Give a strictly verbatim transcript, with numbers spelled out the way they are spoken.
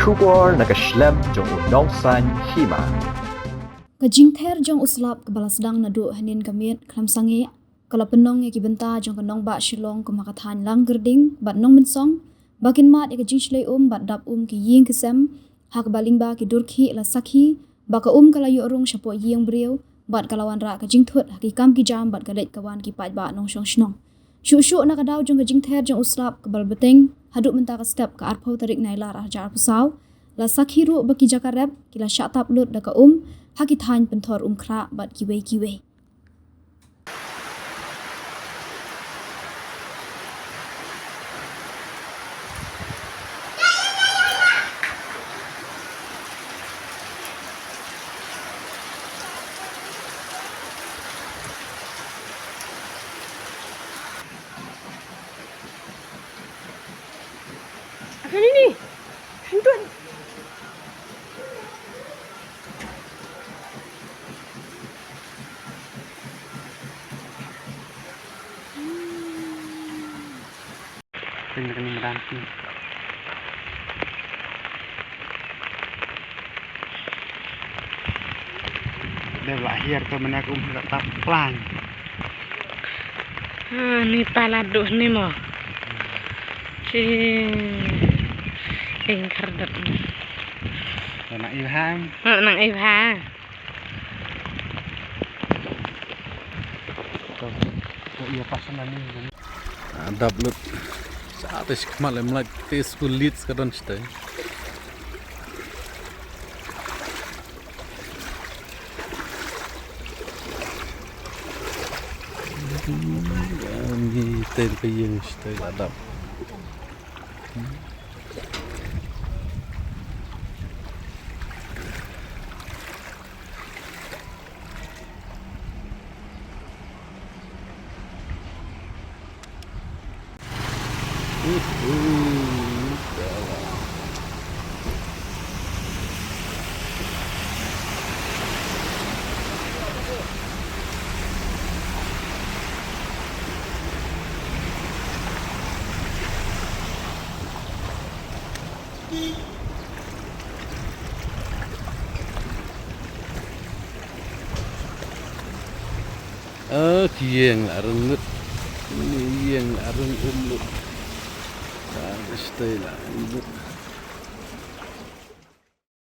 Khubor na ka shlem jong u nongsan hima. Ka jingther jong u slap kaba la sdang naduh hynnin ka miet khlem sangeh ka la pynlong ïa ki bynta jong ka nongbah Shillong kum ha ka thaiñ Langkyrding bad Nongmynsong ba kin mad ïa ka jingshlei um bad dap um ki ïing ki sem, ha kaba lyngba ki dur khih la sakhi ba ka um ka la ïoh rung shapoh ïing briew bad ka la wanrah ka jingthut ha ki kam ki jam bad ka leit ka wan ki paidbah nongshong shnong. Shuh shuh na ka daw jong ka jingther jong u slap kaba la bteng haduh mynta ka step ka arphew tarik Nailar arhajar arphew saw, la sakhi ruh ba ki jaka rep ki la shah tap lut da ka um ha ki thaiñ Pynthorumkhrah bad kiwei kiwei. Akan ini. Hantun. Pyn kani madan pyn. Dep la hiar ka mena ka um ka tap klang. Ah, ni pala duh ni mo. Ci. Ing kardep. Nang Ibham. Nang Ibham. Adap lut. Sa te shikmat lem lak te school leads ka don shite. Ni te ka ïing shite adap. Ah, ki ïing la rung lut. Ni ïing la rung um lut. Ah, stay la rung lut.